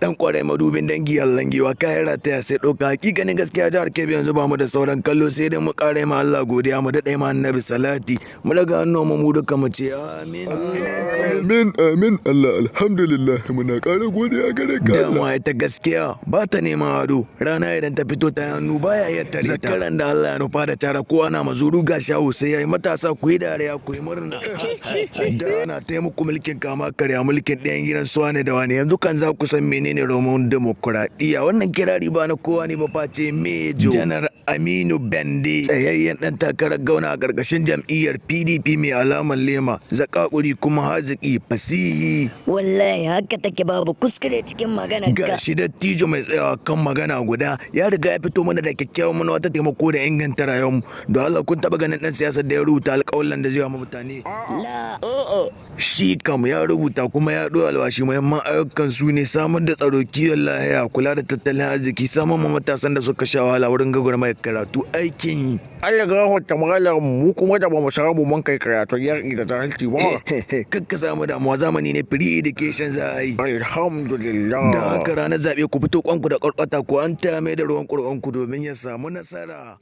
Dan kwarai, madubin dangi, Allah giwa kayan rataya sai ɗauka. Hakikanin gaskiya, jihar Kebbi yanzu ba mu da sauran kallo, sai dai mu ƙara ma Allah godiya, mu daɗe ma Annabi salati, mu daga hannu mu duka mu ce amin. Amin, amin. Allah, alhamdulillah, muna ƙara godiya gare ka Allah. Dama ita gaskiya ba ta neman ado, rana idan ta fito ta hannu baya iya tare ta. Zakaran da Allah ya nufa da cara, kowa na mazuru ga shawo sai yayi. Matasa, ku yi dariya, ku yi murna. Da ana taimako mulkin kama karya, mulkin ɗayan gidan suwa ne da wani, yanzu kan za ku san menene romon demokuraɗiyya. Wannan kirari ba na kowa ne ba face Mejo Janar Aminu Bande, tsayayyen ɗan takarar gwamna a ƙarƙashin jam'iyyar PDP mai alamar lema, zakakuri kuma haziki fasihi. Wallahi haka take, babu kuskure cikin maganar ka. Ga shi dattijo mai tsayawa kan magana guda, ya riga ya fito mana da kyakkyawan manufa ta taimako da inganta rayuwarmu. Don Allah, kun taɓa ganin ɗan siyasar da ya rubuta alƙawalan da zai wa mutane? La. Shi kam ya rubuta kuma ya ɗo alwashi. Muhimman ayyukan su ne samar da tsaro, kiwon lafiya, kula da tattalin arziki, samar ma matasan da suka sha wahala wurin gwagwarmayar karatu aikin yi. Allah gafarta malam, mu kuma da bamu samu mun kai karatu yaƙi da jahilci ba. Kakka samu damuwa, zamani ne, free education za a yi. Alhamdulillah. Da haka ranar zaɓe ku fito kwanku da ƙwarƙwata ku an taya mai da ruwan ƙuri'unku domin ya samu nasara.